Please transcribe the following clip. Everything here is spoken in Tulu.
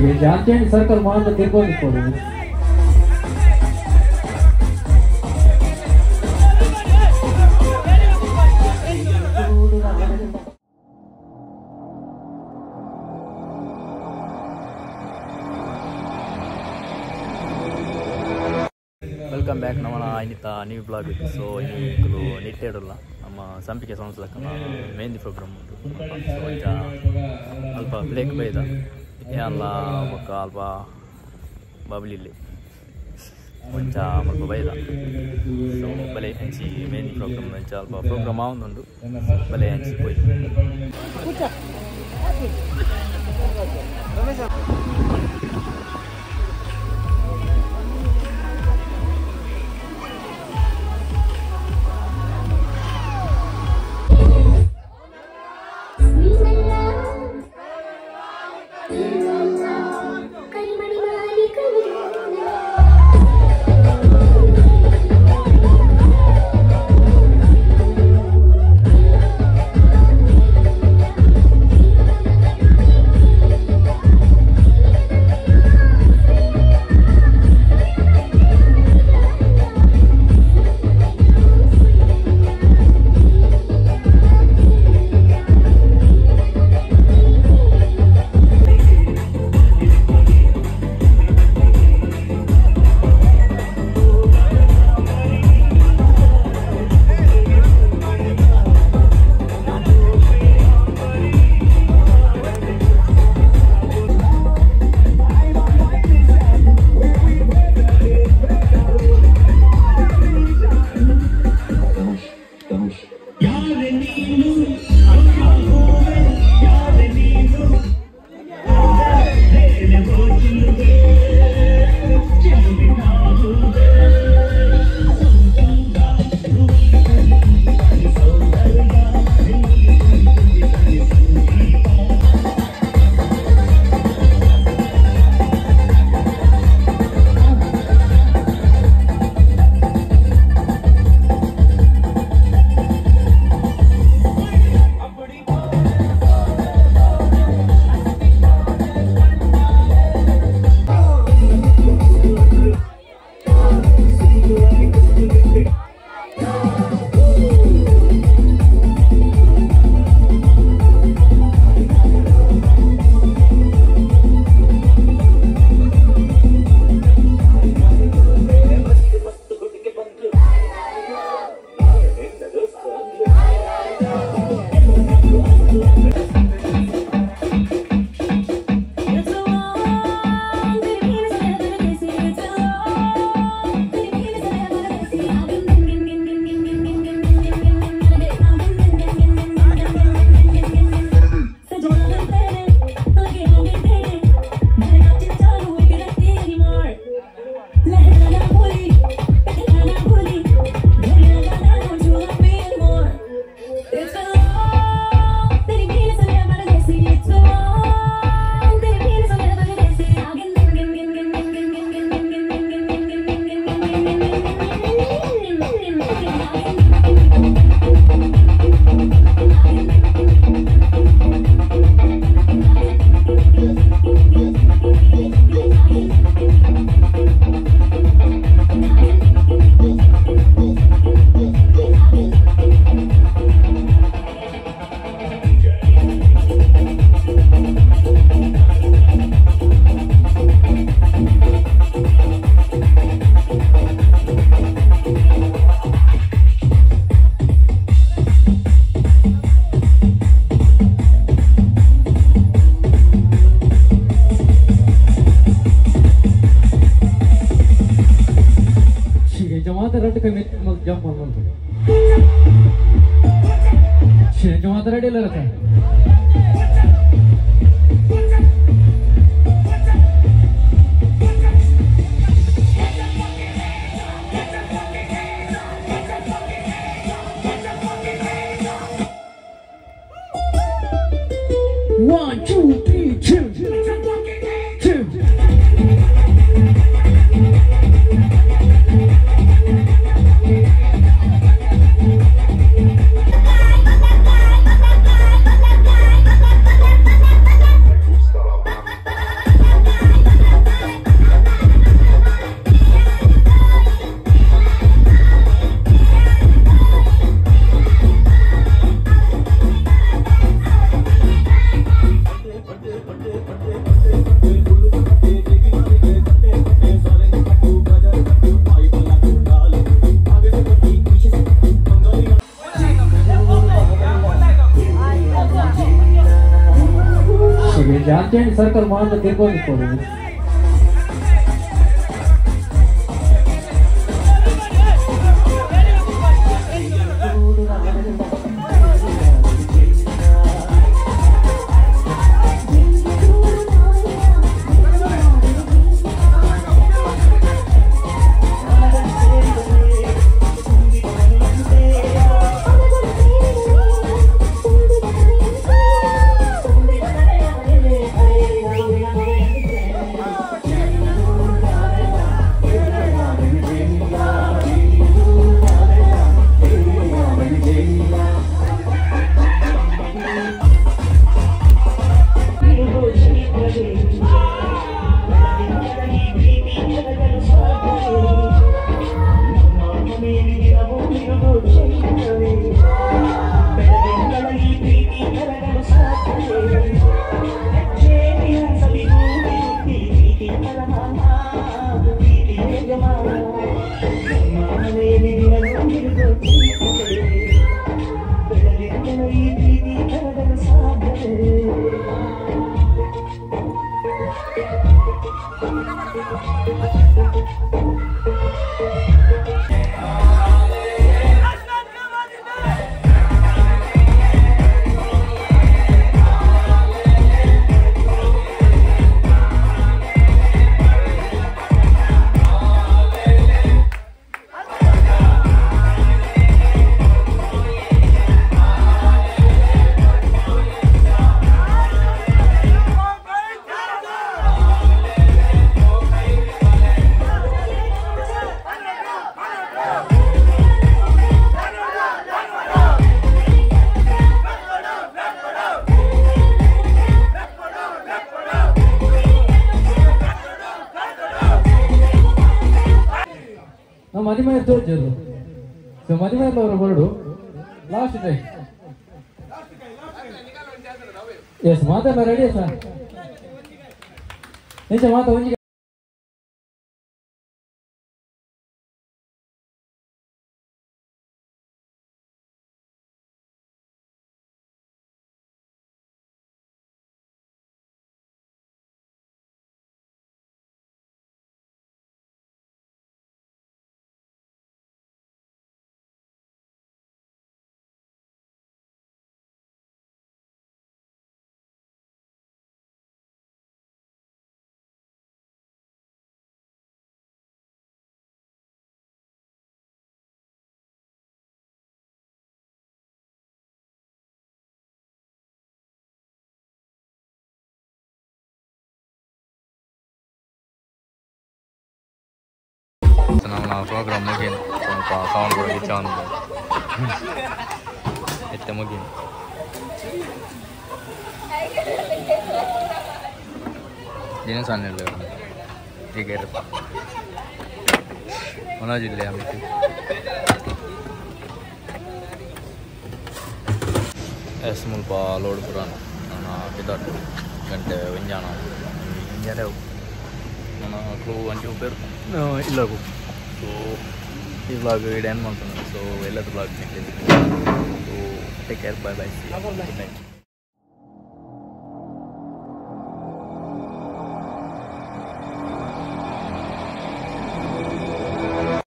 ಅಂಚೆನೆ ಸರ್ಕಲ್ ಮಾತ್ರ ತಿರ್ಕೊಂಡು. Welcome back ನಮ್ಮನ ಇನ್ನಿತ ನ್ಯೂ ಬ್ಲಾಗ್. ಸೊ ಇನ್ನೂ ನಿಟ್ಟೆಡುಲ್ಲ ನಮ್ಮ ಸಂಪಿಗೆ ಸಂಸ್ಥೆ ಮೆಹಂದಿ ಪ್ರೋಗ್ರಾಮ್ ಉಂಟು. ಸೊ ಅಂಚ ಅಲ್ಪ ಬ್ರೇಕ್ ಬೈದ ಅಲ್ಲ ಬೊಕ್ಕ ಅಲ್ಪ ಬಬ್ಲಿಲ್ಲಿ ಒಂಚ ಅಲ್ಪ ಬೈದ. ಸೊ ಬಲೆ ಹಂಚಿ ಮೆಹಂದಿ ಪ್ರೋಗ್ರಾಮ್ ಅಂಚ ಅಲ್ಪ ಪ್ರೋಗ್ರಾಮ್ ಆವೊಂದುಂಡು ಬಲೆ ಹಂಚಿ ಪೋಯಿ. ಜಂಪ್ ಮಾಡ್ಬೋದು. ಮಾತ್ರ ರೆಡಿ ಇಲ್ಲ. One, two, three, two, two. Bye. ಅಂಚೆಂಡಿ circle ಮಾತ್ರ ತಿರ್ಕೊಂಡಿಪ್ಪೋಡು. ಮದಿಮೆ ತೋರ್ಜರು ಸೊ ಮದಿಮೆ ಅವರ ಬರಡು last time. S ಮಾತಾಡ ರೆಡಿ ಸರ್ ನಿಜ ಮಾತಾ ಒಂಜಿ. ನಮ್ಮ ಪ್ರೋಗ್ರಾಮ್ ಮುಗಿನ ಸ್ವಲ್ಪ ಸೌಂಡ್ ಕೂಡ ಗಿಚ್ಚ ಎತ್ತೆ ಮುಗಿನ ದಿನ ಸಣ್ಣ ಈಗ ಮನೋಜ್ ಇಲ್ಲೇ ಆಮೇಲೆ ಎಸ್ ಮುಲ್ಪ ಲೋಡ್ ಪುರಾಣ ನನ್ನ ಪಿದಾಟು ಗಂಟೆ ಒಂಜಾಣ ಇಂಜಾನೆ ನನ್ನ ಕ್ಲೂ ಅಂಚು ಉಪೇರು ಇಲ್ಲಗೂ. ಸೊ ಈ ವ್ಲಾಗ್ ಇಡ ಎಂಡ್ ಮಾಡ್ತಾನೆ. ಸೊ ಎಲ್ಲದ vlog. So take care, bye bye, see good night.